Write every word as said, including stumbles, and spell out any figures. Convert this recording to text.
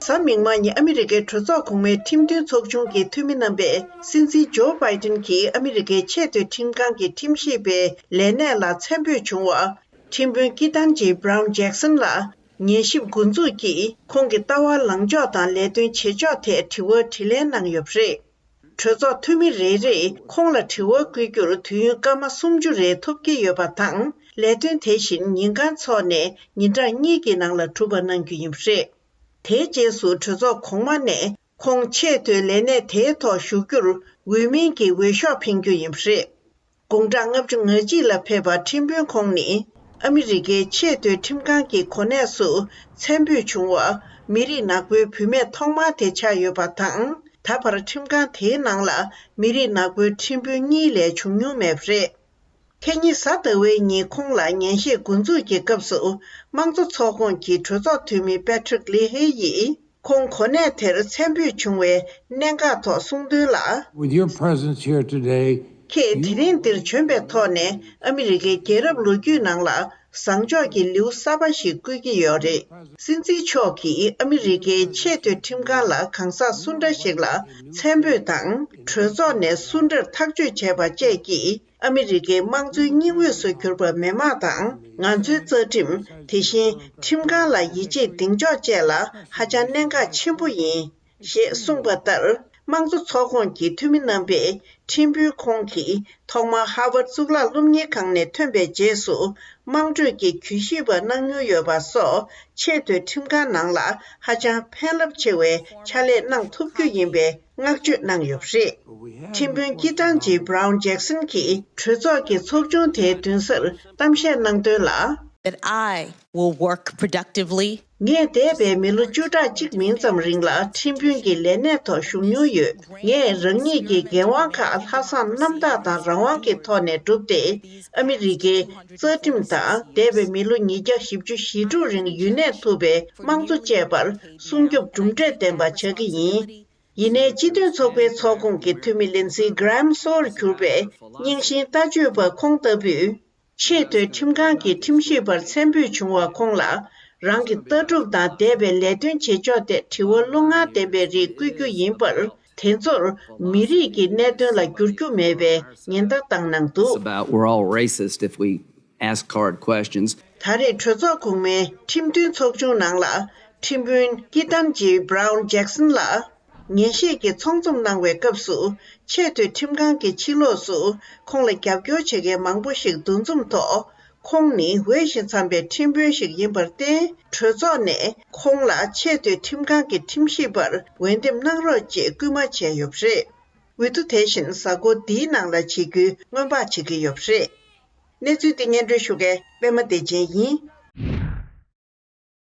གཟའ་མིག་དམར་ཉིན་ཨ་མི་རི་ཀའི་གྲོས་ཚོགས་གོང་མའི་ཁྲིམས་མཐུན་ཚོགས་ཆུང་གི་འཐུས་མི་རྣམ་པས་སྲིད་འཛིན་ཇོ་བྷའི་ཏིན་གྱིས་ཨ་མི་རི་ཀའི་ཆེས་མཐོའི་ཁྲིམས་ཁང་གི་ཁྲིམས་ཞིབ་པའི་ལས་གནས་ལ་མཚན་འབོད་བྱུང་བ། ཁྲིམས་དཔོན་ཀི་ཏན་ཇི་བྷ་རའུན་ཇེག་སན་ལ་ཉན་ཞིབ་འགོ་འཛུགས་ཀྱིས་ཁོང་གི་ལྟ་བ་ལངས་ཕྱོགས་དང་ལས་དོན་བྱེད་ཕྱོགས་ཐད་དྲི་བ་དྲིས་ལན་གནང་ཡོད་པ་རེད། གྲོས་ཚོགས་འཐུས་མི་རེ་རེས་ཁོང་ལ་དྲི་བ་བཀོད་རྒྱུར་དུས་ཡུན་སྐར་མ་སུམ་ཅུ་རེ་ཐོབ་ཀྱི་ཡོད་པ་དང་། ལས་དོན་དེ་བཞིན་ཉིན་གང་འཚོགས་ནས་ཉིན་གྲངས་གཉིས་ཀྱི་ནང་ལ་གྲུབ་པ་གནང་རྒྱུ་ཡིན་པ་རེད། དེའི་རྗེས་སུ་གྲོས་ཚོགས་གོང་མ་ནས་ཁོང་ཆེས་མཐོའི་ལས་གནས་དེའི་ཐོག་ཞུགས་རྒྱུར་འོས་མིན་གྱི་འོས་ཤོག་འཕེན་རྒྱུ་ཡིན་པ་རེད། དགུང་གྲངས་ལྔ་བཅུ་ང་གཅིག་ལ་ཕེབས་པ་ཁྲིམས་དཔོན་ཁོང་ནི། ཨ་མི་རི་ཀའི་ཆེས་མཐོའི་ཁྲིམས་ཁང་གི་གོ་གནས་སུ་མཚན་འབོད་བྱུང་བ། མི་རིགས་ནག་པོའི་བུད་མེད་ཐོག་མ་དེ་ཆགས་ཡོད་པ་དང་། ད་བར་ཁྲིམས་ཁང་དེའི་ནང་ལ་མི་རིགས་ནག་པོའི་ཁྲིམས་དཔོན་གཉིས་ལས་བྱུང་མྱོང་མེད་པ་རེད། ཁ་ཉིན་གཟའ་ཟླ་བའི་ཉིན་ཁོང་ལ་ཉན་ཞིབ་འགོ་འཛུགས་ཀྱི་སྐབས་སུ། དམངས་གཙོ་ཚོགས་ཁོངས་ཀྱི་གྲོས་ཚོགས་འཐུས་མི་པེ་ཁྲིག་ལི་ཧེ་ཡིས། ཁོང་གོ་གནས་དེར་མཚན་འབོད་བྱུང་བའི་གནད་འགག་ཐོག་གསུངས་དོན་ལ། With your presence here today, ཁྱེད་དེ་རིང་འདིར་བྱོན་པའི་ཐོག་ནས་ཨ་མི་རི་ཀའི་རྒྱལ་རབས་ལོ་རྒྱུས་ནང་ལ་བཟང་ཕྱོགས་ཀྱི་ལེའུ་གསར་པ་ཞིག་བསྐུལ་གྱི་ཡོད་རེད། སྲིད་འཛིན་མཆོག་གིས་ཨ་མི་རི་ཀའི་ཆེས་མཐོའི་ཁྲིམས་ཁང་ལ་གང་ཟག་སུ་འདྲ་ཞིག་ལ་མཚན་འབོད་དང་། གྲོས་ཚོགས་ནས་སུ་འདྲར་ཐག་གཅོད་བྱས་པ་བཅས་ཀྱིས། ཨ་མི་རི་ཀའི་དམངས་གཙོའི་སྙིང་དབུས་སུ་གྱུར་པ་མི་དམངས་དང་། ང་ཚོའི་རྩ་ཁྲིམས། དེ་བཞིན་ཁྲིམས་ཁང་ལ་ཡིད་ཆེས་གདེང་འཇོག་བཅས་ལ་ཧ་ཅང་གནད་འགག་ཆེན་པོ་ཡིན། ཞེས་གསུངས་པ་ལྟར། དམངས་གཙོ་ཚོགས་ཁོངས་ཀྱི་འཐུས་མི་རྣམ་པས་ཁྲིམས་དཔོན་ཁོང་གིས་ཐོག་མར་ཧར་ཝར་གཙུག་ལག་སློབ་གཉེར་ཁང་ནས་ཐོན་པའི་རྗེས་སུ། དམངས་ཁྲོད་ཀྱི་གྱོད་ཞིབ་པ་གནང་མྱོང་ཡོད་པ་སོགས། ཆེས་མཐོའི་ཁྲིམས་ཁང་ནང་ལ་ཧ་ཅང་ཕན་རླབས་ཆེ་བའི་ཕྱག་ལས་གནང་ཐུབ་རྒྱུ་ཡིན་པའི་བསྔགས་བརྗོད་གནང་ཡོད་པ་རེད། ཁྲིམས་དཔོན་ཀི་ཏན་ཇི་བྷ་རའུན་ཇེག་སན་གྱིས་གྲོས་ཚོགས་ཀྱི་ཚོགས་ཆུང་དེའི་མདུན་སར་གཏམ་བཤད་གནང་དོན་ལ། That I will work productively. ངས་འདས་པའི་མི་ལོ་བཅུ་ཕྲག་གཅིག་མིན་ཙམ་རིང་ལ་ཁྲིམས་དཔོན་གྱི་ལས་གནས་ཐོག་ཞུགས་མྱོང་ཡོད། ངས་རང་ཉིད་ཀྱི་འགན་དབང་ཁག་ལྷག་བསམ་རྣམ་དག་དང་རང་དབང་གི་ཐོག་ནས་བསྒྲུབས་ཏེ། ཨ་མི་རི་ཀའི་རྩ་ཁྲིམས་དང་། འདས་པའི་མི་ལོ་ཉིས་བརྒྱ་བཞི་བཅུ་ཞེ་དྲུག་རིང་ཡུན་གནས་ཐུབ་པའི་དམངས་གཙོ་བཅས་པར་སྲུང་སྐྱོབ་གྲུབ་འབྲས་ལྡན་པ་བྱ་གི་ཡིན། ཡིན་ནའི་སྤྱི་མཐུན་ཚོགས་པའི་ཚོགས་ཁོངས་ཀྱི་འཐུས་མི་ལིན་སི་གྷི་རེམ་གཙོ་བོར་གྱུར་པའི་རྙིང་ཞེན་ལྟ་སྤྱོད་པ་ཁོང་ལྟ་བུས། ཆེས་མཐོའི་ཁྲིམས་ཁང་གི་ཁྲིམས་ཞིབ་པར་མཚན་འབོད་བྱུང་བ་ཁོང་ལ། རང་གི་ལྟ་གྲུབ་དང་འདས་པའི་ལས་དོན་བྱེད་ཕྱོགས་ཐད་དྲི་བ་བློ་ངར་ལྡན་པའི་རིགས་བཀོད་རྒྱུ་ཡིན་པར། དེ་ཚོར་མི་རིགས་ཀྱི་གནད་དོན་ལ་འགྱུར་རྒྱུ་མེད་པའི་ཉེན་བརྡ་བཏང་གནང་འདུག། About we're all racist if we ask hard questions. ད་རེས་གྲོས་ཚོགས་གོང་མའི་ཁྲིམས་མཐུན་ཚོགས་ཆུང་ནང་ལ། ཁྲིམས་དཔོན་ཀི་ཏན་ཇི་བྷ་རའུན་ཇེག་སན་ལ། ཉན་ཞིབ་ཀྱི་ཚོགས་འཛོམས་གནང་བའི་སྐབས་སུ། ཆེས་མཐོའི་ཁྲིམས་ཁང་གི་ཕྱི་ལོགས་སུ། ཁོང་ལ་རྒྱབ་སྐྱོར་བྱེད་མཁན་མང་པོ་ཞིག་འདུ་འཛོམས་ཐོག། ཁོང་ནི་འོས་ཤིང་འཚམས་པའི་ཁྲིམས་དཔོན་ཞིག་ཡིན་པར་བརྟེན། གྲོས་ཚོགས་ནས་ཁོང་ལ་ཆེས་མཐོའི་ཁྲིམས་ཁང་གི་ཁྲིམས་ཞིབ་པར་འོས་འདེམས་གནང་རོགས་ཅེས་སྐུལ་མ་བྱས་ཡོད་པ་རེད། འོས་བསྡུ་དེ་བཞིན་གཟའ་འཁོར་འདིའི་ནང་ལ་བྱེད་རྒྱུའི་སྔོན་དཔག་བྱེད་ཀྱི་ཡོད་པ་རེད། གནས་ཚུལ་འདི་སྙན་སྒྲོན་ཞུ་མཁན་པད་མ་བདེ་ཆེན་ཡིན།